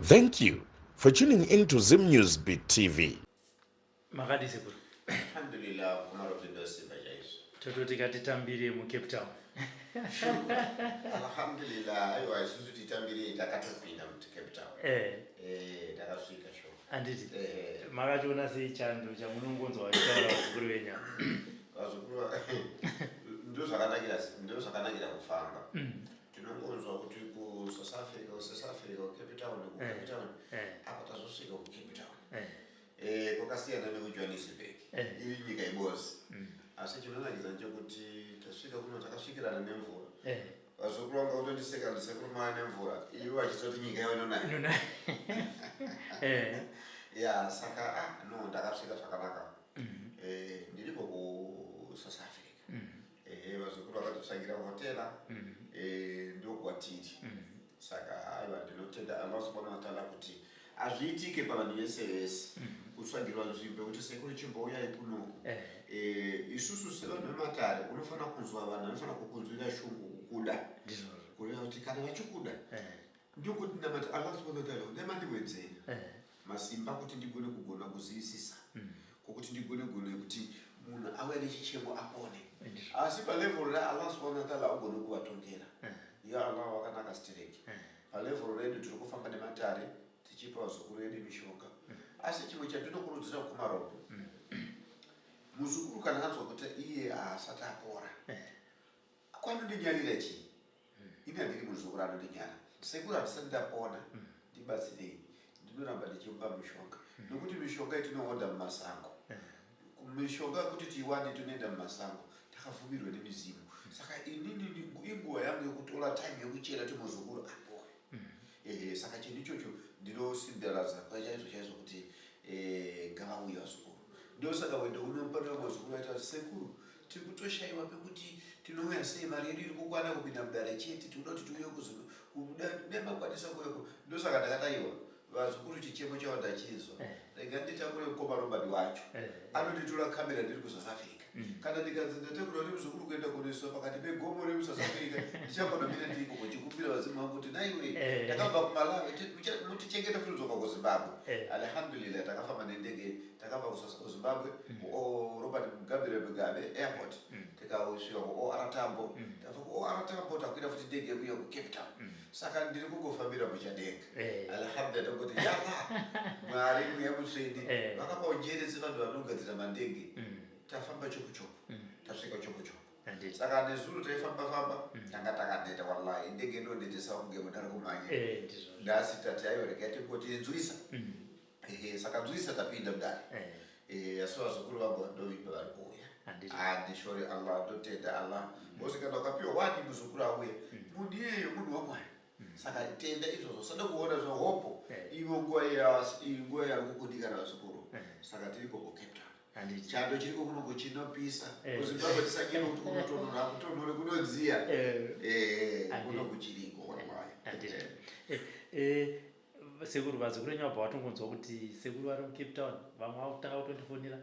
Thank you for tuning in to Zim News Beat TV. Makadii sekuru? Alhamdulillah, kumarobhi ndosimba chaizvo. Tototi katitambire muCape Town. Alhamdulillah, aiwa, isusu titambire, takatopinda muCape Town. Eh, takasvika sho. Anditi? Eh. Makachiona sei chando chamunongonzwa vachitaura vazukuru venyama? Vazukuru, ndozvakanakira kufamba. Tinongonzwa kuti kuSouth Africa, kuSouth Africa, kuCape Town, kuCape Town. Apa tazosvika kuCape Town. Eh, kwakasiyana nekuJohannesburg. Iri nyika ibozi. Asi chinonakidza ndechekuti tasvika kuno takasvikirana nemvura. Vazukuru vanga kutondiseka, ndisekuru mava nemvura, ivo vachitoti nyika yavo inonaya. Ya, saka no, ndakasvika zvakanaka. Eh, ndiriko kuSouth Africa. Ehe, vazukuru vakatitsvagira hotela. Eh, ndokwatiri. Saka aiwa, ndinotenda Allah subhanahu wa taala kuti hazviitike pavanhu vese vese kutsvagirwa nzvimbo yekuti sekuru chimbouyai kunoku. Eh, isusu sevanhu vematare unofanira kunzwa vanhu vanofanira kukunzwira shungu, kukuda. Kureva kuti kana vachikuda, ndokuti ndamati Allah subhanahu wa taala nemandiwedzera masimba kuti ndigone kugona kuzivisisa, kwokuti ndigone gone kuti munhu auya nechichemo apone. Asi palevel raAllah subhanahu wa taala ugone kuvatongera. Ya Allah wakanaka stereki. Palevel redu tiri kufamba nematare tichipa vazukuru vedu mishonga. Asi chimwe chandinokurudzira kumarombe, muzukuru kana anzwa kuti iye haasati apora, kwanondinyarira chii? Ini handiri muzukuru anondinyara, sekuru handisati ndapona, ndibatsirei. Ndinoramba ndichimupa mishonga, nokuti mishonga yatinoodha mumasango, mishonga yekuti tiiwane tinoenda mumasango, takabvumirwa nemizimu. Saka inini inguva yangu yekutora time yekuchera kuti muzukuru apore. Ehe, saka chinhu ichocho ndinosimbaradza chaizvo chaizvo kuti ngavauye vazukuru. Ndosaka wende unopanira mazukuru aita sekuru tiri kutoshayiwa pekuti tinouya sei, mari yedu iri kukwana kupinda mudare chete, tinoda kuti tiuye nemakwanisa kuuyako. Ndosaka ndakataiwa vazukuru, chichemo chavo ndachinzwa. Rega nditakure mukoma Robert wacho. Anonditora kamera ndiri kuSouth Africa. Kana ndikanzi ndatakura nemuzukuru kuenda kunoiswa pakati pegomo remuSouth Africa, ndichakonomira ndiri ikoko chikumbira vadzimu vangu kuti naiwe ndakabva kuMalawi, mutichengete futi kudzoka kuZimbabwe. Alhamdulillah, takafamba nendege, takabva kuZimbabwe kuRobert Gabriel Mugabe Airport, tikasvika kuOR Tambo. Tabva kuOR Tambo takwira futi ndege yekuya kuCape Town. Saka ndiri kungofambira muchadenga. Alhamdulillah, tongoti yalla Mwari mweya mutsvene vakapawo njere dzevanhu vanogadzira mandege. Tafamba chopu chopu, tasvika chopu chopu. Saka nezuro taifamba famba, tanga takaneta wallahi, ndege ndondetesa kunge munhu ari kumhanya. Eh, ndizvo. Ndasi tati aiwa, regai tingoti nzwisa. Ehe, saka nzwisa tapinda mudare. Eh, asi vazukuru vangu vandovimba vari kuuya. Handishori Allah, ndotenda Allah bose. Kana ukapiwa wani muzukuru auya, munhu iyeyo munhu waMwari. Saka tenda izvozvo, usada kuona zvahopo. Ivo nguva yari kukundikana vazukuru. Saka tiriko kuCape Town. Chando chiriko kunoko chinopisa. KuZimbabwe tisanyema kuti kunotonhora, hakutonhore, kunodziya. Eh, kunoku chiriko wallahi. Handiti. Eh, sekuru, vazukuru venyu vabva vatongonzwa kuti sekuru vari muCape Town, vamwe vakutanga kutondifonera.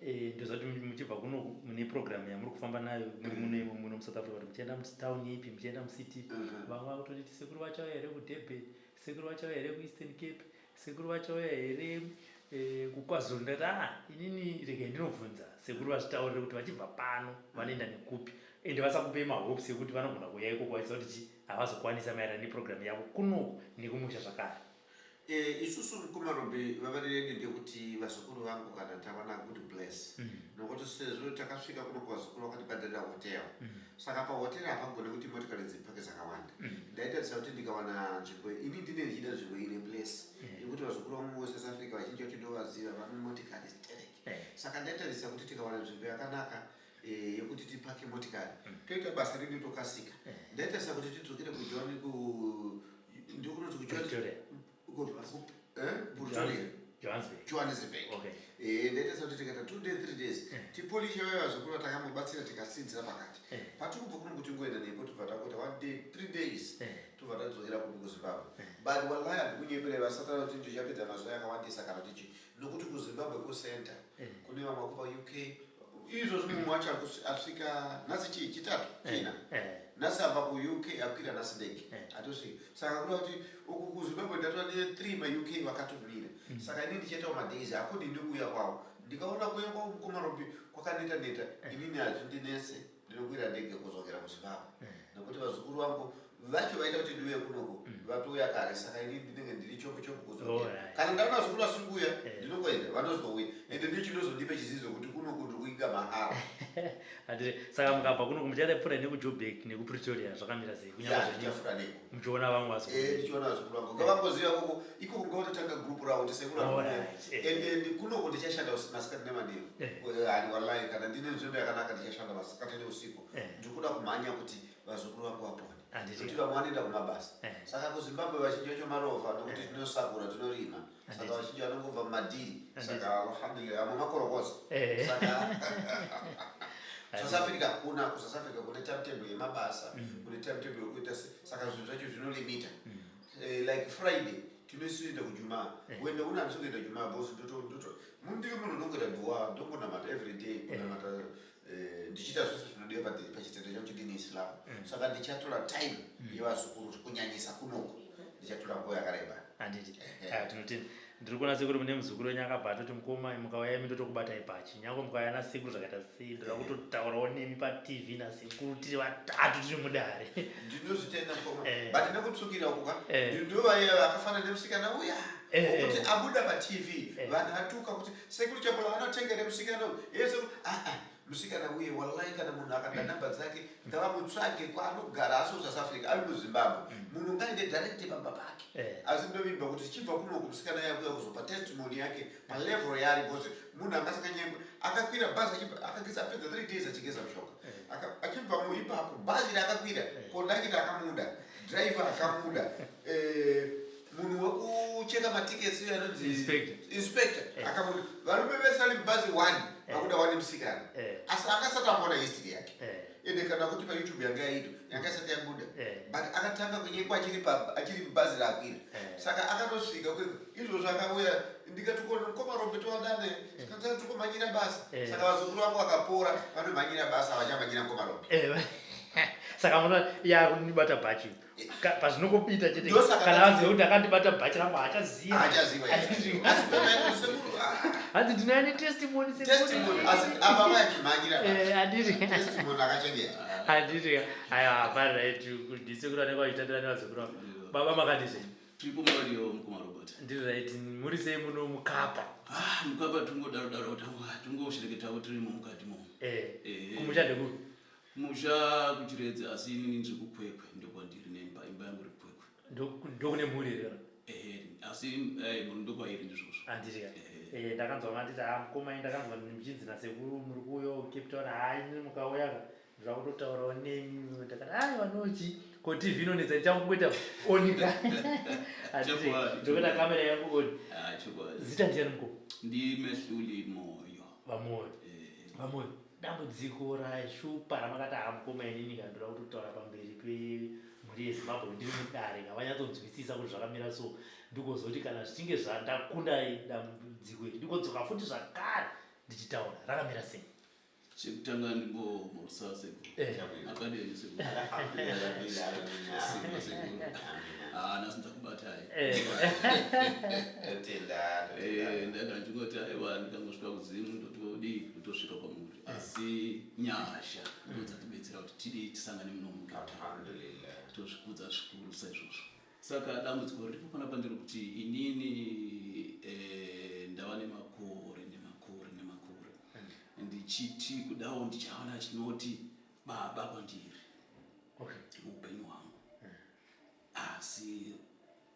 Eh, ndozvati muchibva kuno mune program yamuri kufamba nayo muri muno imo muno muSouth Africa, kuti muchienda mutown ipi, muchienda mucity. Vamwe vakutonditi sekuru vachauya here kuDurban, sekuru vachauya here kuEastern Cape, sekuru vachauya here kuKwaZulu? Ndati a inini regai ndinobvunza sekuru vazvitaurire kuti vachibva pano vanoenda nekupi, ende vasakupei mahopes ekuti vanogona kuuya ikoko vachiziva kuti chi havazokwanisa maererano neprogram yavo kunoku nekumusha zvakare. Eh, isusu kumarombe vavari redu ndekuti vazukuru vangu kana tawana good place, nokuti sezvo takasvika kuno kuvazukuru vakatibhadharira hotel. Saka pahotera hapagone kuti motikari dzipake dzakawanda. Ndaitarisa kuti ndikawana nzvimbo, ini ndine ndichida nzvimbo ine place yekuti vazukuru vangu veSouth Africa vazhinji vacho ndovaziva, vane motikari stereki. Saka ndaitarisa kuti tikawana nzvimbo yakanaka yekuti tipake motikari, toita basa redu tokasika. Ndaitarisa kuti tidzokere kuJoni, ku ndokunonzi kuJoni. Pretoria. Pretoria. Johannesburg. Johannesburg. Eh, ndaitarisa kuti tikaita 2 days, 3 days, tipolishe vaya vazukuru vatakambobatsira, tikasinzira pakati. Patikubva kuno kuti ngoenda nepo, tobva tangoita one day, 3 days, tobva tadzokera kupi? KuZimbabwe. But wallahi, handikunyepere vasatana kuti ndichapedza mazuva akawandisa kana tichi, nokuti kuZimbabwe kucenter kune vamwe kubva UK. Izvozvi mumwe wacho asvika nhasi, chii, chitatu, china. Nhasi abva kuUK, akwira nhasi ndege, atosvika. Saka kuda kuti uku kuZimbabwe ndatora ne3 maUK vakatomira. Saka inini ndichaitawo madays according nekuuya kwavo. Ndikaona kuuya kwavo, mukoma Robi, kwakaneta neta, inini hazvindinetse, ndinokwira ndege kuzokera kuZimbabwe, nekuti vazukuru vangu vacho vaita kuti ndiuye kunoku vatouya kare. Saka inini ndinenge ndiri chopu chopu kuzokera. Kana ndaona vazukuru vasiri kuuya, ndinongoenda, vanozouya. Ende ndochinozondipe chizizo kuti kunoku ndiri kuinga mahara. Handiti. Saka mukabva kuno muchadapfuura nekuJoburg nekuPretoria, zvakamira sei? Kunyange zvenyu Ndichafura neko muchiona vamwe vazukuru? Ndichiona vazukuru vangu, ngavangoziva koko ikoko, ngavatotanga group ravo kuti sekuru Ende kunoko ndichashanda masikati nemanheru. Hani wallahi, kana ndine nzvimbo yakanaka, ndichashanda masikati neusiku. Ndiri kuda kumhanya kuti vazukuru vangu vapone, kuti vamwe vanoenda kumabasa. Saka kuZimbabwe vazhinji vacho marovha, nokuti tinosakura, tinorima. Saka vazhinji vanongobva mumadhiri. Saka alhamdulillah, vamwe makorokoza. Saka South Africa hakuna. KuSouth Africa kune timetable yemabasa, kune timetable yekuita saka zvinhu zvacho zvinolimita. Like Friday tinoisienda kujumaa. Kuenda kuna, handisi kuenda jumaa because ndoto mundiri munhu ndongoita dua, ndongonamata every day, kunamata, ndichiita zvese zvinodiwa pachitendo changu chidini, Islam. Saka ndichatora time yevazukuru kunyanyisa kunoko, ndichatora nguva yakareba. Handiti. Aya, tinotenda. Ndiri kuona sekuru mune muzukuru wenyu akabva atoti, "Mukoma, mukauya imi ndotokubatai pachi. Nyange mukauya nasekuru zvakaita sei, ndoda kutotaurawo nemi paTV nasekuru, tiri vatatu tiri mudare." Ndinozvitenda, mukoma. But nekutsukira uku ka, ndovaiya vakafanana nemusikana uya wokuti abuda paTV, vanhu atuka kuti sekuru Chapola vanotengere musikana uyu iye sekuru. Aa, musikana uye, wallahi, kana munhu akada namba dzake, ngavamutsvage kwaanogara. Asi kuSouth Africa, ari muZimbabwe, munhu ngaende direct pamba pake. Asi ndovimba kuti tichibva kunoku, musikana yakuya kuzopa testimony yake palevel yaari, because munhu angasakanyengwa akakwira bhazi achibva, akageza, apedza 3 days achigeza mushonga. Achibva muipapo, bhazi raakakwira, kondakita akamuda, driver akamuda, munhu wekucheka matickets uyo anonzi Inspector. Inspector akamuda. Varume vese vari mubhazi one vakuda wane musikana. Asi akasati amboona history yake. Ende kana kuti paYouTube yanga yaitwa, yanga isati yabuda. But akatanga kunyengwa achiri mubhazi raakwira. Saka akatosvika kweko izvozvo, akauya, ndikati, "Mukoma Rombe, towadane." Tikomhanyira basa. Saka vazukuru vangu vakapora, vanomhanyira basa, vachamhanyira mukoma Rombe. Saka muno yakundibata bhachi pazvinongopita chete. Ndosaka Kana aziva kuti akandibata bhachi rangu, haachaziva. Haachaziva. Handizvi- Asi baba sekuru, ah, Hanzi ndinouya netestimony, sekuru. Testimony, asi apa vachimhanyira basa. Handiti. Testimony akachengeta. Handiti. Aiwa, paright, ndisekuru anenge vachitandira nevazukuru vavo. Baba, makadizve? Tiripo mariyo, mukoma Robert. Ndiri right. Muri sei muno muKapa? Ah, mukapa tungodaro daro, tungoshereketawo tirimo mukati mo. Kumusha ndekupi? Musha kuChiredzi, asi inini ndiri kuKwekwe, ndokwandiri nemba, imba yangu iri kuKwekwe. Ndokune mhuri here? Asi mhuri ndokwairi, ndizvozvo. Handiti. Ndakanzwa manditi, "Ha, mukoma, ndakanzwa muchinzi nasekuru muri kuuyawo kuCape Town. Hai, inini mukauya ka, ndoda kutotaurawo nemi." Ndakati, "Aiwa, nochi ko TV inonetsa, ndichangoita on ka." Handiti? Chokwadi. Ndokuita kamera yangu on. Ah, chokwadi. Zita ndiyani, mukoma? NdiMehluli Moyo. VaMoyo. VaMoyo, dambudziko rashupa ramakati, "Ha, mukoma, inini ka ndoda kutotaura pamberi pemhuri yeZimbabwe ndiri mudare, kavanyatsonzwisisa kuti zvakamira so, ndikozoti kana zvichinge zvandakunda dambudziko iri, ndikodzoka futi zvakare ndichitaura," rakamira sei? Chekutanga ndingomhoresa sekuru. Akadini, sekuru? Simba, sekuru. Ah, nhasi ndakubatai. Totenda. Ndaga ndingoti, aiwa, ndikangosvika kuZimu ndotodii, ndotosvika kwamuri. Asi nyasha ndo dzatibetsera kuti tidii, tisangane muno muCape Town. Alhamdulillah. Tozvikudza zvikuru saizvozvo. Saka dambudziko riripo panapa ndiri kuti inini ndava nemakore nemakore nemakore ndichiti kudawo ndichaona chinoti baba kwandiri muupenyu hwangu, asi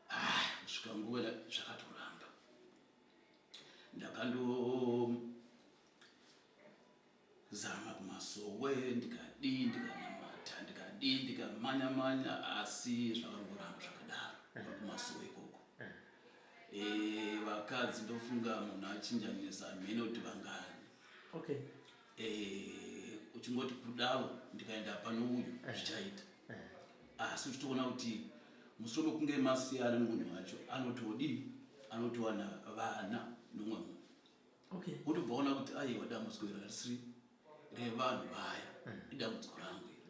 ah, kusvika nguva zvakatoramba. Ndakandozama kumasowe, ndikadii, ndikanamata, ndikadii, ndikamanya-manya, asi zvakangoramba zvakadaro kubva kumasowe ikoko. Vakadzi ndofunga munhu achinjanisa mhene kuti vangani. Uchingoti kudavo ndikaenda pano uyu zvichaita, asi uchitoona kuti mushure mekunge masiyana nemunhu wacho, anotodii, anotowana vana nomwe munhu. Wotobva waona kuti, aiwa, dambudziko iri harisiri revanhu vaya, idambudziko rangu iri.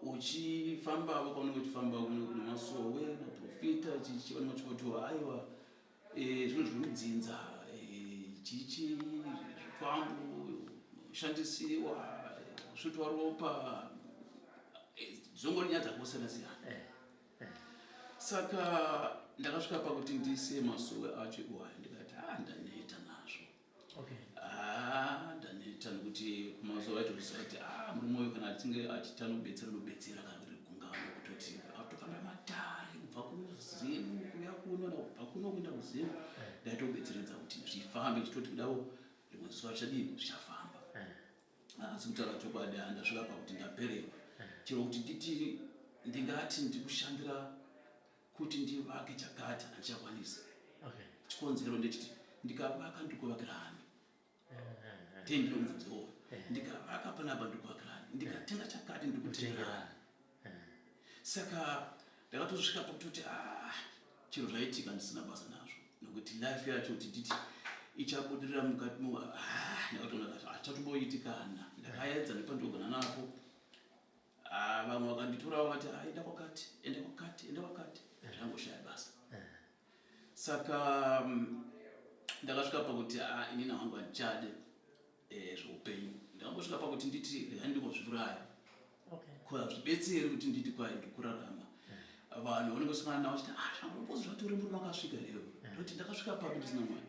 Uchifambavo kwaunenge uchifamba kune kune masowe, maprofita, chichi, vanenge vachikotiwa aiwa, zvinhu zviri mudzinza, chichi, zvikwambo shandisiwa, kusvutwa ropa, dzongori nyaya dzakangosiyana siyana. Saka ndakasvika pakuti ndisiye masowe acho iwayo, ndikati, "Ah, ndaneta nazvo." Ah, ndaneta nekuti kumasowe aitoziva kuti, ah, murume uyu kana achinge achiti anobetsera, anobetsera, kana kuti gungano, kutoti atofamba matare kubva kuZimu kuuya kuno, na kubva kuno kuenda kuZimu. Ndaitobetseredza kuti zvifambe, chitoti kudawo rimwe zuva zvichadini, zvichafamba. Asi kutaura chokwadi, ndasvika pakuti ndapererwa. Chero kuti nditi ndingati ndikushandira kuti ndivake chakati, handichakwanisi. Chikonzero ndechiti ndikavaka, ndikuvakira hani? Tei ndinomubvunzewo, ndikavaka panapa, ndikuvakira hani? Ndikatenga chakati, ndikutengera hani? Saka ndakatosvika pakutoti, ah, chero zvaitika ndisina basa nazvo, nokuti life yacho kuti nditi ichabudirira mukati mo, ah, ndakatoona kuti hachatomboitikana. Ndakaedza nepandogona napo. Ah, vamwe vakanditora vakati, "Ah, enda kwakati, enda kwakati, enda kwakati." Zvangoshaya basa. Saka ndakasvika pakuti, ah, inini hangu handichade zveupenyu. Ndakambosvika pakuti nditi regai ndingozviuraya. Ko hazvibetseri kuti nditi kwai ndikurarama, vanhu vanenge vasangana navo vachiti, "Ah, zvangombozi zvati uri murume akasvika here?" Ndoti ndakasvika papi ndisina mwana?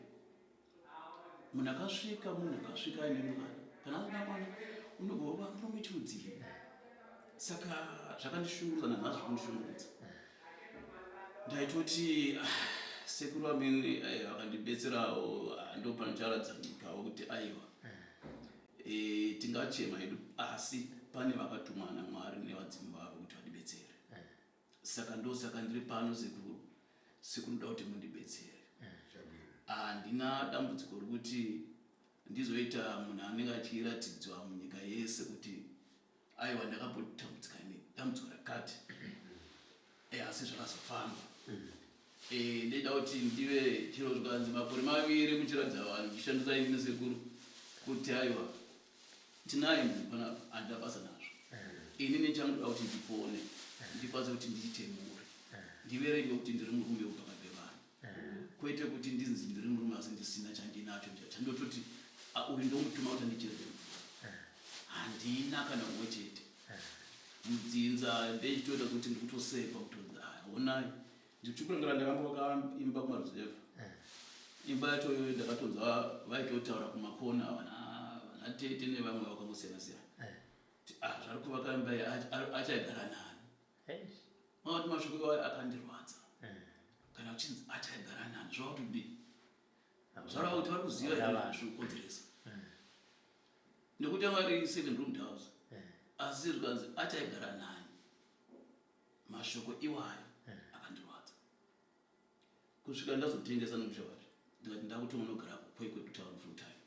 Munhu akasvika, munhu akasvika aine mwana, kana asina mwana unogova murume chirudzii? Saka zvakandishungurudza, nanhasi zvakundishungurudza. Ndaitoti, ah, sekuru amene vakandibetserawo, ah, ndo panocharatidza nyikawo kuti aiwa, tingachema hedu, asi pane vakatumwa naMwari nevadzimu vavo kuti vadibetsere. Saka ndosaka ndiri pano, sekuru. Sekuru, ndoda kuti mundibetsere. Handina dambudziko rekuti ndizoita munhu anenge achiratidzwa munyika yese kuti aiwa, ndakambotambudzika nedambudziko rakati, asi zvakazofamba. Ndoida kuti ndive chiro zvikanzi makore 2 muchiratidza vanhu, muchishandisa imi sekuru, kuti aiwa, tinaye munhu panapa. Handina basa nazvo. Ini nechandoda kuti ndipone, ndikwanise kuti ndiite mhuri, ndiverenge kuti ndiri murume wepakati pevanhu, kwete kuti ndinzi ndiri murume asi ndisina chandinacho, chandototi, "Ah, uyu ndomutuma kuti andicherere mvura." Handina kana umwe chete mudzinza. Ndechitoita kuti ndikutosekwa kutonzi, "Ah, honai." Ndichikurangara ndakambovaka imba kumaruzevha. Imba yacho iyoyo ndakatonzwa vaitotaura kumakona, vana tete nevamwe vakangosiyana siyana, kuti, "Ah, zvari kuvaka imba iyi, achaigara nani?" Makati mashoko iwayo akandirwadza. Kana uchinzi achaigara nani, zvava kuti kudii? Zvareva kuti vari kuziva Vada here vanhu. zvinokonzeresa, nekuti anga ari seven room house, asi zvikanzi achaigara nani, mashoko iwayo akandirwadza kusvika ndazotengesa nomusha wacho, ndikati ndakutonogara kuKwekwe kutown full time,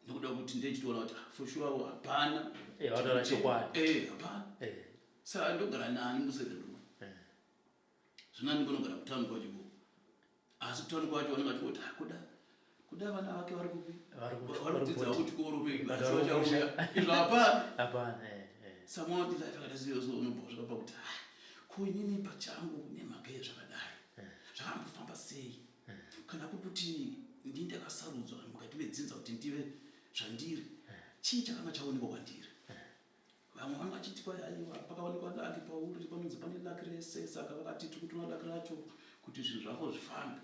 nekuda kuti ndechitoona kuti, ah, for sure hapana. Vataura chokwadi. Hapana. Saka ndogara nani museven room? Zvino ndingonogara kutauni kwacho ikoko, asi kutauni kwacho vanenge vachingoti, "Ah, kuda vana vake vari kupi?" Vari kudzidzawo kuchikoro maybe, Vari asi kumusha. vachauya, izvo hapana. Hapana. Samwe life yakati siyo, so unobva kusvika pakuti, ah, ko inini pachangu nemhaka yezvakadai zvakambofamba sei? Kana kuri kuti ndini ndakasarudzwa mukati medzinza kuti ndive zvandiri, chii chakanga chaonekwa kwandiri? Vamwe vanga vachiti kwai aiwa, pakaonekwa luck pauri, panonzi pane luck rese, saka vakati tiri kutora luck racho kuti zvinhu zvako zvifambe.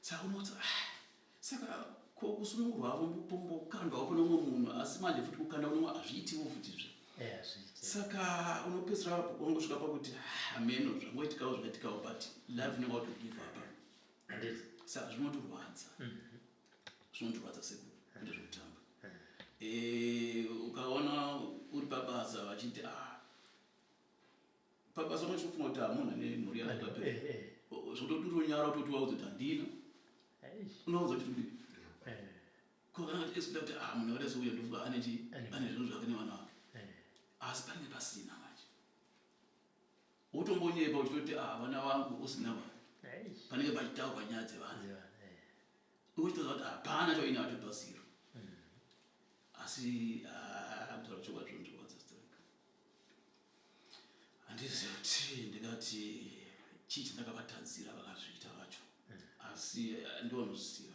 Saka unoti, ah, saka ko kusunungurwavo pombokandwawo kune umwe munhu, asi manje futi kukanda kune umwe hazviitiwo futizve. Hazviiti. Saka unopedzisira wangosvika pakuti, "Ah, ameno zvangoitikawo zvaitikawo," but life inenge watogive up. Handiti. Saka zvinotorwadza, zvinotorwadza sekuru, kuita zvekutamba. Ukaona uri pabasa vachiti, ah, pabasa unochifunga kuti hamunhu ane mhuri yake kapera, zvototi utonyara kutoti waudza kuti handina. Unoudza kuti kudii? Ko kana kuti expect kuti, ah, munhu akaita seuyo, ndofunga ane chi ane zvinhu zvake nevana vake, asi panenge pasina. Manje wotombonyepa uchitoti, "Ah, vana vangu," usina vana. Panenge pachitaurwa nyaya dzevana, uchitoziva kuti hapana chauinacho pasiro. Asi, ah, kutaura chokwadi, zvinondirwadza sterek. Handiziva kuti ndingati chii chandakavatadzira vakazviita vacho, asi ndovanozviziva.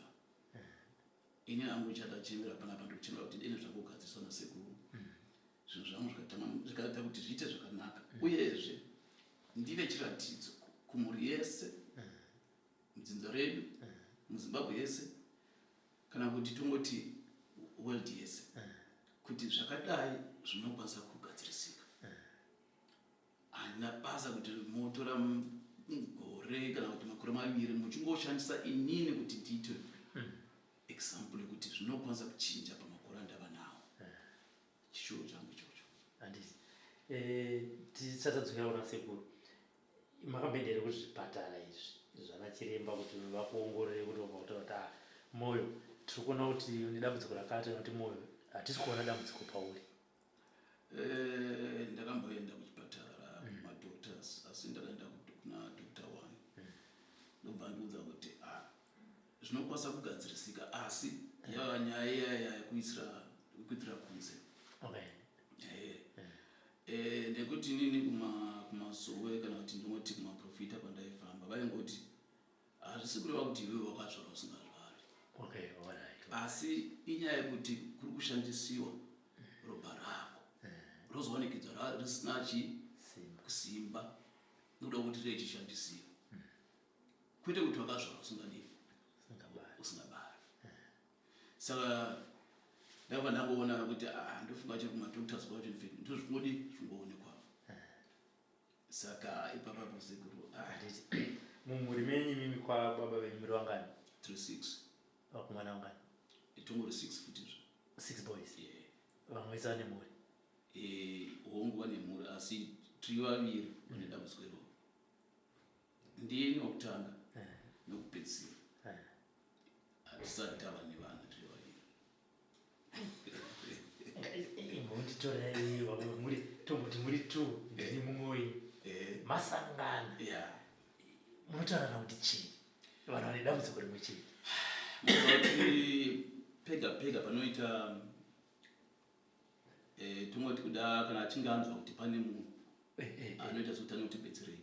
Ini hangu chandachemera panapa, ndikuchemera kuti dene zvangogadziriswa nasekuru, zvinhu zvangu zvikaita kuti zviite zvakanaka, uyezve ndive chiratidzo kumhuri yese, mudzinza redu, muZimbabwe yese, kana kuti tongoti world yese, kuti zvakadai zvinokwanisa kugadzirisika. Handina basa kuti motora gore kana kuti makore 2 muchingoshandisa inini kuti ndiite example yekuti zvinokwanisa kuchinja pamakore andava nawo. Chishuwo changu ichocho. Handiti tisatadzokera kuna sekuru, makamboenda here kuzvipatara izvi zvana chiremba kuti vakuongorore, kuti vabva kutaura kuti, "Ah, Moyo, tiri kuona kuti une dambudziko rakati," kana kuti, "Moyo, hatisi kuona dambudziko pauri"? Ndakamboenda kuchipatara, kumadoctors, asi ndakaenda kuna Dr one, ndobva ndiudza kuti, ah, zvinokwanisa kugadzirisika, asi yava nyaya iyaya yekuisira kuitira kunze. Nekuti inini kumasowe, kana kuti ndingoti kumaprofita kwandaifamba, vaingoti hazvisi kureva kuti iwewe wakazvarwa usingazvari, asi inyaya yekuti kuri kushandisiwa ropa rako, rozowanikidzwa risina chi Simba. Kusimba, nokuda kuti rechishandisiwa, kwete kuti wakazvarwa usingadii, Usingabari. Usingabari. Saka ndabva ndangoona kuti, ah, ndofunga chiri kumadoctors kwacho, infact ndozvingodi zvingoonekwa. Saka ipapapo sekuru, ah, Handiti mumhuri menyu imimi, kwababa venyu, muri vangani? 36. Vakomana vangani? Tongori 6 futizvo. Six boys? Yeah. Vamwe vese vane mhuri? Hongu, vane mhuri, asi tiri vaviri vane dambudziko iroro. Ndini wokutanga nokupedzisira. Hatisati tava nevana, tiri vaviri. Imbonditorai vamwe muri, tomboti muri two, ndini mumwe wenyu, masangana, munotaurana kuti chii, vanhu vane dambudziko rimwe chete? Kuti pega pega panoita tongoti kuda kana achinge anzwa kuti pane munhu anoita sekuti anotibetserei,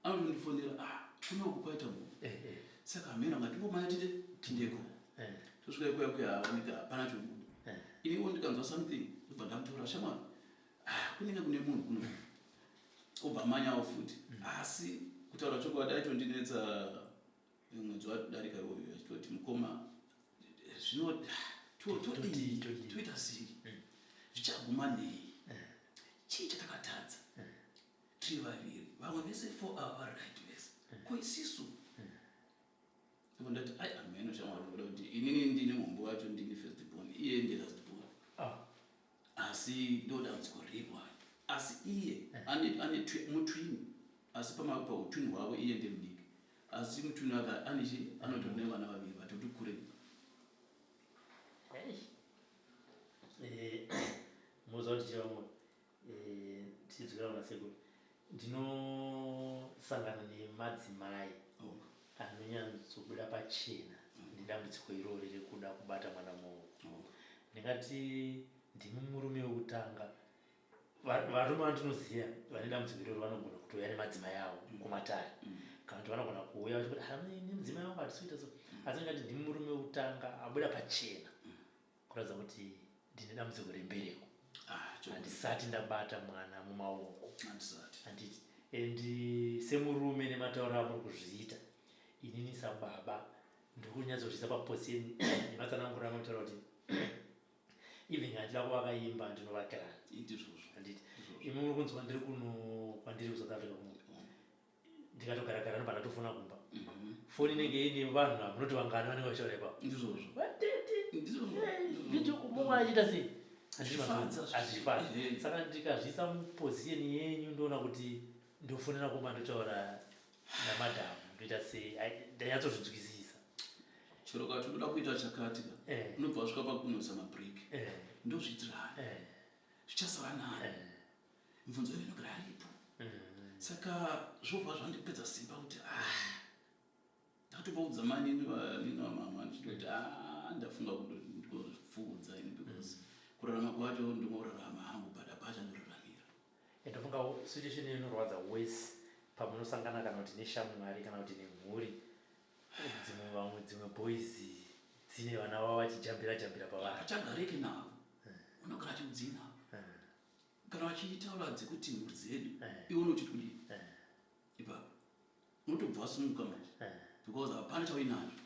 anotondifonera, "Ah, kunoku kwaita munhu, saka hameno ngatimbomanya tide tindeko." Tosvika ikuya kuya, aoneka hapana chobuda. Iniwo ndikanzwa something, ndobva ndamutora, "Shamwari, ah, kunenge kune munhu kuno." Obva manyawo futi. Asi kutaura chokwadi, aitondinetsa mwedzi wadarika iwoyo, achitoti, "Mukoma, zvino todii? Todii? Toita sei? Zvichaguma nei? Chii chatakatadza? Tiri vaviri, vamwe vese four ava vari right vese, ko isisu?" Ivo ndati, "Ai, ameno shamwari, kuda kuti inini ndini mumbo wacho, ndini first born, iye ndi last born." Asi ndo dambudziko riripo hai. Asi iye ane mutwini, asi pautwini hwavo iye ndemudiki, asi mutwini wake ane chi anotori nevana vaviri vatoti kurei. Hey. Munoziva kuti chivamwe tichidzokera kuna sekuru, ndinosangana nemadzimai anonyatsobuda pachena nedambudziko irori rekuda kubata mwana mumaoko. Ndingati ndimi murume wekutanga. Varume vandinoziva vane dambudziko irori vanogona kutouya nemadzimai avo kumatare, kana kuti vanogona kuuya vachikuti, "Ah, nemudzimai wangu hatisi kuita so." Asi ndingati ndimi murume wekutanga abuda pachena kuratidza kuti ndine dambudziko rembereko, Ah, chokwadi. handisati ndabata mwana mumaoko. Handisati. Handiti, and semurume, nematauro amuri kuzviita, inini sababa ndikunyatsoziisa paposition nematsananguro amutaura kuti even handida kuvaka imba, ndinovakirana. Ndizvozvo. Handiti? Ndizvozvo. Imi muri kunzwa ndiri kuno kwandiri kuSouth Africa kuno, ndikatogara-gara ndobva ndatofona kumba, foni inenge ine vanhu hamunoti vangani vanenge vachitaura ipapo. Ndizvozvo. Vatete. Ndizvozvo. Video mumwe achiita sei? Zvichifadza. Hazvifadza. Ehe. Saka ndikazviisa muposition yenyu, ndoona kuti ndofonera kumba, ndotaura namadhamu, ndoita sei? Ndanyatsozvinzwisisa. Chero kati unoda kuita chakati ka, unobva wasvika pakunoisa mabreak, ndozviitirani, zvichasara nani? Mibvunzo iyo inogara aripo. Saka zvobva zvandipedza simba kuti, ah, ndakatopaudza manini nini wamama ndichitoti, ah, ndafunga kundozvipfuudza ini, because kurarama kwacho ndingorarama hangu, but hapachandoraramira. Ndofunga Situation inorwadza wese pamunosangana kana kuti neshamwari kana kuti nemhuri, dzimwe vamwe dzimwe boys dzine vana vavo vachijambira jambira pavari. Hapachagariki navo, unogara achiudzinavo kana vachitaura dzekuti mhuri dzedu. Iwe unoti kudii ipapo? Unotobva wasimuka manje because hapana chauinacho.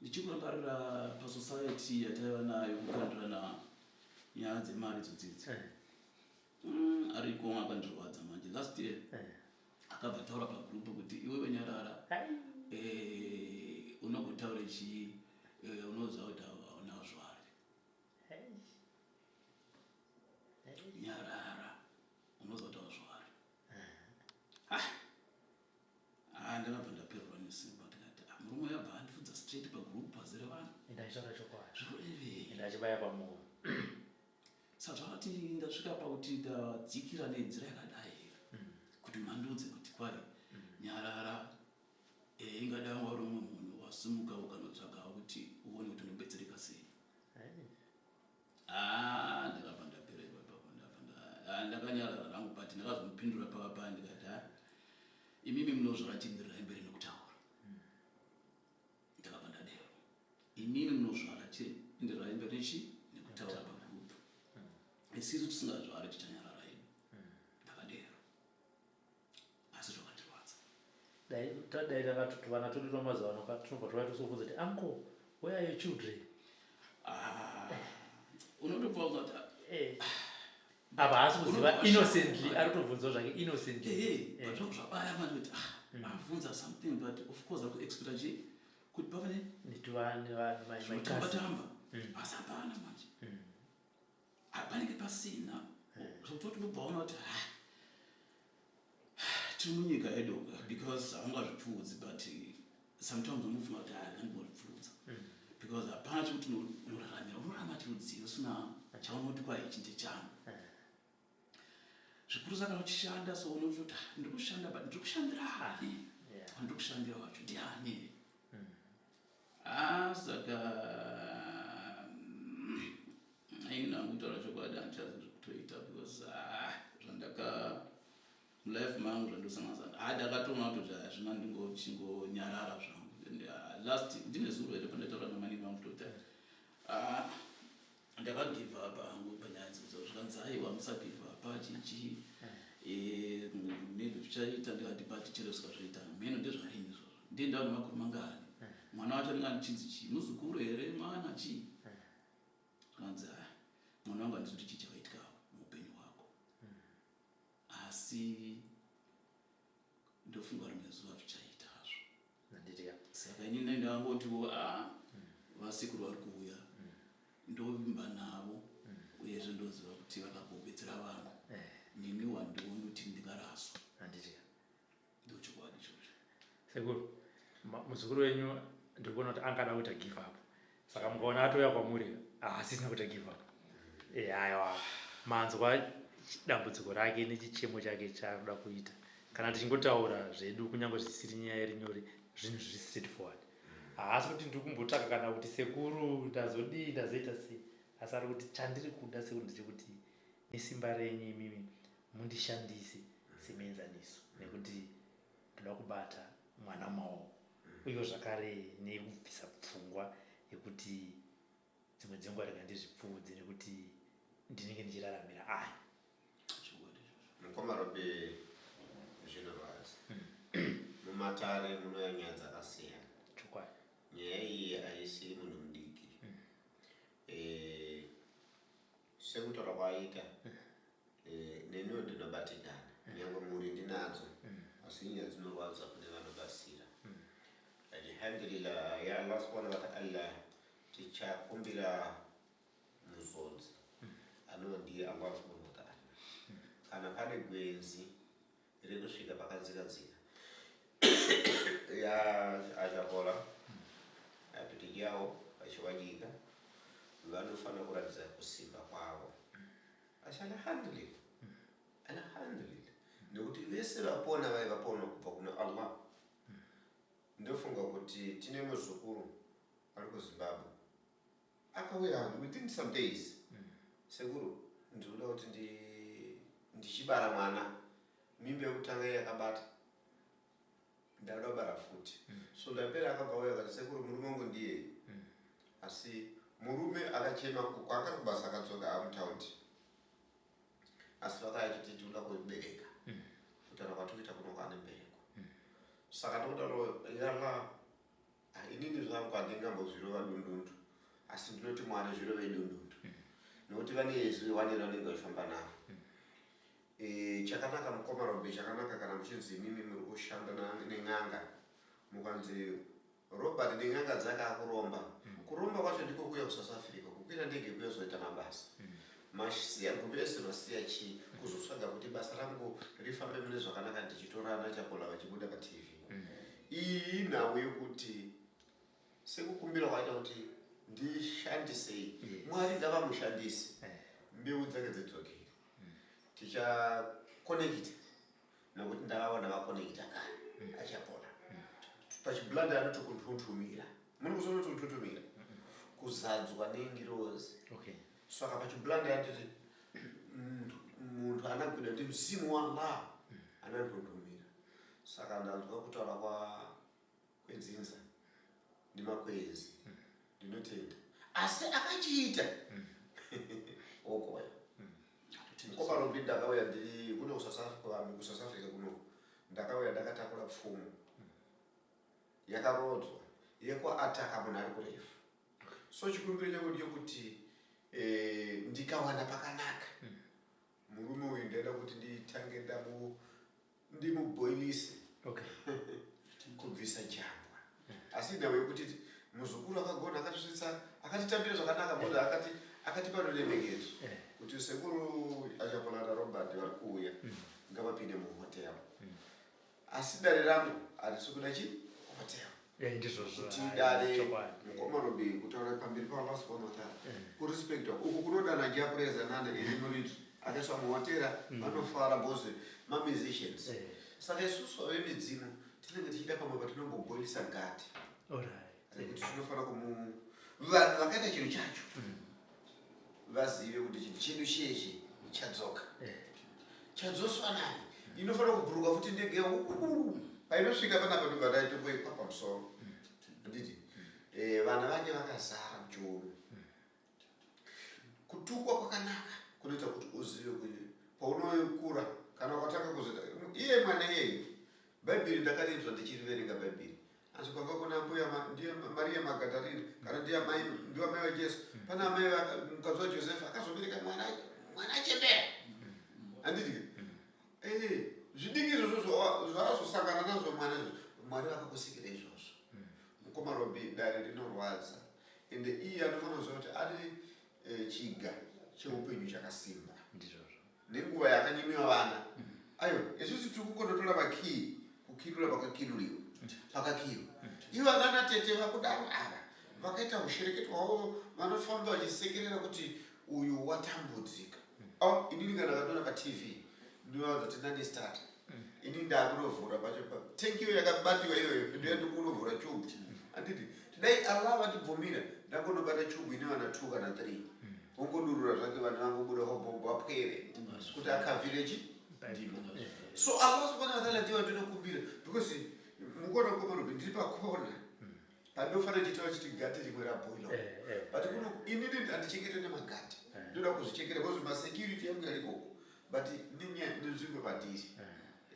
Ndichikurangarira pasociety yataiva nayo kukandirana nyaya dzemari dzodzidzi. Ariko akandirwadza manje last year. Akabva taura pagroup kuti iwewe nyarara. Unogotaura chii? Unoziva kuti hauna zvari. Nyarara, unoziva kuti hauzvari. Ah, ndakabva ndapererwa nesimba. Ndikati, "Ah, murume yabva andifudza straight pagroup pazere vanhu." Ende achitaura chokwadi. Zvikurevei? Ende achibaya pamoyo. Saka zvakati ndasvika pakuti ndadzikira nenzira yakadai here kuti mandudze kuti kwai nyarara? Ingadai wanga uri umwe munhu wasimuka ukanotsvagawo kuti uone kuti unobetsereka sei. Ah, ndakabva ndapererwa ipapo. Ndabva ndakanyarara rangu, but ndakazomupindura pava paya ndikati, "Ha, imimi munozvara, chiendererai mberi nekutaura." Ndakabva ndadero, "Imimi munozvara, chiendererai mberi nechi nekutaura pagroup. Isisu tisingazvari tichanyarara hedu." Ndakadero, asi zvakandirwadza. Dai tadai takati vana twedu twamazuva ano tinobva twauya tosovhunza kuti, "Uncle, where are your children?" Ah, unotobva kuti Apa haasi kuziva. Unobva Innocently washama. ari kutobvunzawo zvake innocently. But zvangu zvabaya manje kuti ah, avhunza something, but of course ari kuexpecta chi kuti pave Netuvana. tamba, asi hapana manje. Panenge pasina zvokutoti unobva waona kuti ah, tiri munyika yedu, because haungazvipfuudzi, but sometimes unofunga kuti ah, ndingozvipfuudza because hapana chekuti unoraramira, unorarama chirudzii usina chaunoti kwa ichi ndechangu? Zvikuru saka uchishanda so unototi, "Ah, ndiri kushanda, but ndiri kushandira ani? Ndiri kushandira wacho ndiani?" Ah, saka ini hangu kutaura chokwadi handichazi zvekutoita because ah, zvandaka mulife mangu zvandosangana, ah, ndakatoona kutoti hazvina, ndingochingonyarara zvangu. And, ah, last ndine zuro here pandaitaura namanini vangu kutoti ah, ndakagive up hangu panyaya dzodzo. Zvikanzi, "Aiwa, musagive up, chichi maybe zvichaita." Ndikati, "But chero zvikazvoita, mheno ndezvarini izvozvo? Ndiye ndava nemakore mangani? Mwana wacho anenge andichinzi chii? Muzukuru here? Mwana chii?" Zvikanzi, "Ah, mwana wangu, handizi kuti chii chakaitika muupenyu hwako, asi ndofunga rimwe zuva zvichaita hazvo." Handitika. Saka inini ndangotiwo a vasekuru vari kuuya, ndovimba navo, uyezve ndoziva kuti vakagobetsera vanhu. Neni wandioni kuti ndingaraswa. Handitika. Ndochokwadi ichocho. Sekuru, muzukuru wenyu ndiri kuona kuti angada kuita give up, saka mukaona atouya kwamuri haasisina kuita give up. Aiwa, manzwa dambudziko rake nechichemo chake chaakuda kuita. Kana tichingotaura zvedu, kunyange zvisiri nyaya iri nyore, zvinhu zviri straight forward. Haasi kuti ndiri kumbotsvaka kana kuti sekuru ndazodii, ndazoita sei, asi ari kuti chandiri kuda sekuru ndechekuti nesimba renyu imimi mundishandise semuenzaniso, nekuti ndoda kubata mwana mumaoko, uyewo zvakare nekubvisa pfungwa yekuti dzimwe dzenguva rega ndizvipfuudze nekuti ndinenge ndichiraramira ani. Chokwadi ichocho. Mukoma Robe, zvinorwadza. Mumatare munouya nyaya dzakasiyana. Nyaya iyi haisi munhu mudiki. Sekutaura kwaaita, neniwo ndinobatikana, nyange mhuri ndinadzo, asi nyaya dzinorwadza kune vanobatsira. Alhamdulillah, ya Allah subhanahu wataala, tichakumbira muzodzi anova ndiye Allah subhanahu wataala. Kana pane gwenzi rekusvika pakadzika dzika ya achakola apitijawo vachiwanyika, vanofanira kuratidza kusimba kwavo. Asi alhamdulillah, alhamdulillah, nekuti vese vapona vai vapona kubva kuna Allah. Ndofunga kuti tine muzukuru ari kuZimbabwe akauya within some days, "Sekuru, ndinoda kuti ndichirapwa." Ndichibara mwana, mimba yekutanga yakabata, ndada kubara futi. So ndapera, akabva auya akati, "Sekuru, murume wangu ndiyeye." Asi murume akachema kwaanga ari kubasa, akadzoka amutaundi, asi vakaya achiti, "Tinoda kubereka." Kutaura kwatikuita kuno kwane mbereko. Saka ndokudaro yala, inini zvangu handingambozvirova dundundu, asi ndinoti Mwari zvirove dundundu, nekuti vane izwi wane ravanenge vachifamba naro. Chakanaka mukoma Robe, chakanaka kana muchinzi imimi muri kushanda nen'anga, mukanzi Robert nen'anga dzake akuromba. Kuromba kwacho ndiko kuuya kuSouth Africa, kukwira ndege kuyozoita mabasa, masiya gumbese, masiya chii, kuzotsvaga kuti basa rangu rifambe mune zvakanaka, ndichitora ana Chapola vachibuda paTV. Iyi inhau yekuti sekukumbira kwaita kuti ndishandisei. Mwari ngavamushandise, mbeu dzake dzidzokere. Tichakonekita nekuti ndavaona vakonekita kare. Achapona. Pachibhlanda anoti kuntuntumira, muri kuzonoti kuntuntumira kuzadzwa nengirozi. Saka pachibhlanda anditi munhu anagwida ndi mzimu waAllah anantuntumira. Saka ndanzwa kutaura kwedzinza ndimakwenzi, ndinotenda, asi akachiita okoya. Mukoma Robi, ndakauya ndiri kuno kuSouth Africa kuno, ndakauya ndakatakura pfumo yakarodzwa yekuataka munhu ari kurefu. So chikumbiro changu ndechekuti ndikawana pakanaka, murume uyu ndaida kuti nditange ndimubhoilise kubvisa jambwa. Asi nhau yekuti muzukuru akagona, akatisvitsa, akatitambira zvakanaka, munhu akati akatipa ruremekedzo kuti sekuru Achapola naRobert vari kuuya, ngavapinde muhotel. Asi dare rangu harisi kuda chi hotel. Ndizvozvo. Kuti dare Chokwadi. Mukoma Robi, kutaura pamberi paAllah subhanahu wataala, kurespektwa uku kunodana japreza nana iri muridzo akaiswa muhotera, vanofara because mamusicians. Saka isusu vemidzimu tinenge tichida pamwe patinombobhoilisa gati rekuti tinofanira kumu vanhu vakaita chinhu chacho vazive kuti chinhu chedu cheshe chadzoka, chadzoswa nani. Inofanira kubhuruka futi ndege yangu painosvika panapa, ndobva ndaitomboikwa pamusoro. Handiti vana vake vakazara muchiuno. Kutukwa kwakanaka, kunoita kuti uzive kuti paunokura kana ukatanga kuzoita iye mwana iyeye. Bhaibheri ndakarinzwa ndichiriverenga Bhaibheri, asi kwanga kuna mbuya ndiye Mariya Magadharina kana ndiye amai, ndiwo amai vaJesu. Pana amai mukadzi waJosefa akazobereka mwana, mwana achembera. Handiti zvidiki izvozvo zvaazosangana nazvo mwana izvozvo, Mwari vakakusikira izvozvo. Mukoma Robi, dare rinorwadza, ende iye anofanira kuziva kuti ane chiga cheupenyu chakasimba. Ndizvozvo. Nenguva yakanyimiwa vana ayo, isusu tiri kungonotora makii kukirura pakakiruriwa, pakakirwa. Ivo vana tete vakudaro ava vakaita ushereketo hwavo, vanofamba vachisekerera kuti uyu watambudzika. Oh, inini kana katoona paTV ndinovaudza kuti nani start, ini ndakunovhura pacho tank iyo yakabatiwa iyoyo, ndoya ndikunovhura chubhu. Handiti dai Allah vatibvumira, ndangonobata chubhu ine vana 2 kana 3, wongodurura zvake, vana vangobuda hobhobho, apwere kuti akavhire chi ndimo. So Allah subhanahu wa ta'ala ndiwo ndinokumbira, because mukuona mukoma Robi, ndiri pakona pandinofanira chitaura chiti gate rimwe rabhoila. But kuno inini handichengetwe nemagate, ndoda kuzvichengeta because masecurity yangu yarikoko, but nenzvimbo pandiri,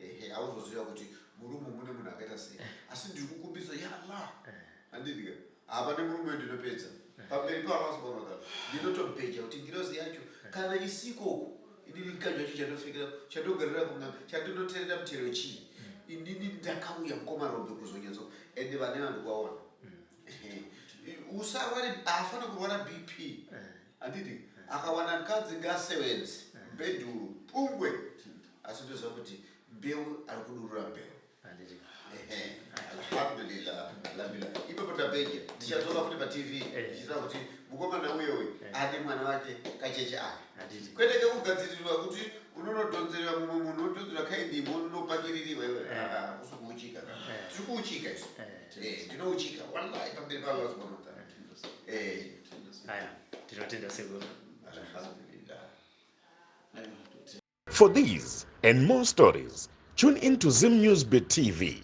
ehe, hauzoziva kuti murume mune munhu akaita sei. Asi ndiri kukumbisa ya Allah. Handidika hapane murume, ndinopedza pamberi paAllah subhanahu wa ta'ala, ndinotobheja kuti ngirozi yacho kana isikoku, inini kanjwa chacho chandofekera, chandogarira kunga chandinoterera mutero chii. Inini ndakauya mukoma Robe kuzonyatso, ende vane vanhu kuvaona usarware, haafana kurwara BP. Handiti akawana mukadzi ngasevenzi bhedhuru pungwe, asi ndoziva kuti mbeu ari kudurura mbeu. Handiti. Ehe, alhamdulillah, alhamdulillah. Ipapo ndabheja, ndichadzoka futi paTV ndichitaura kuti mukomana uyoyo ane mwana wake kacheche aka. Handiti. Kwete kekugadzirirwa kuti unonodhonzerera mumwe munhu, wodhonzera kaindimo, unonopakiririwa iwe. Usi kuuchika, tiri kuuchika isu. Ndinouchika wallahi pamberi paAllah subhanahu wa ta'ala. Aya, tinotenda sekuru. Alhamdulillah. Aiwa. For these and more stories, tune in to Zim News Bit TV.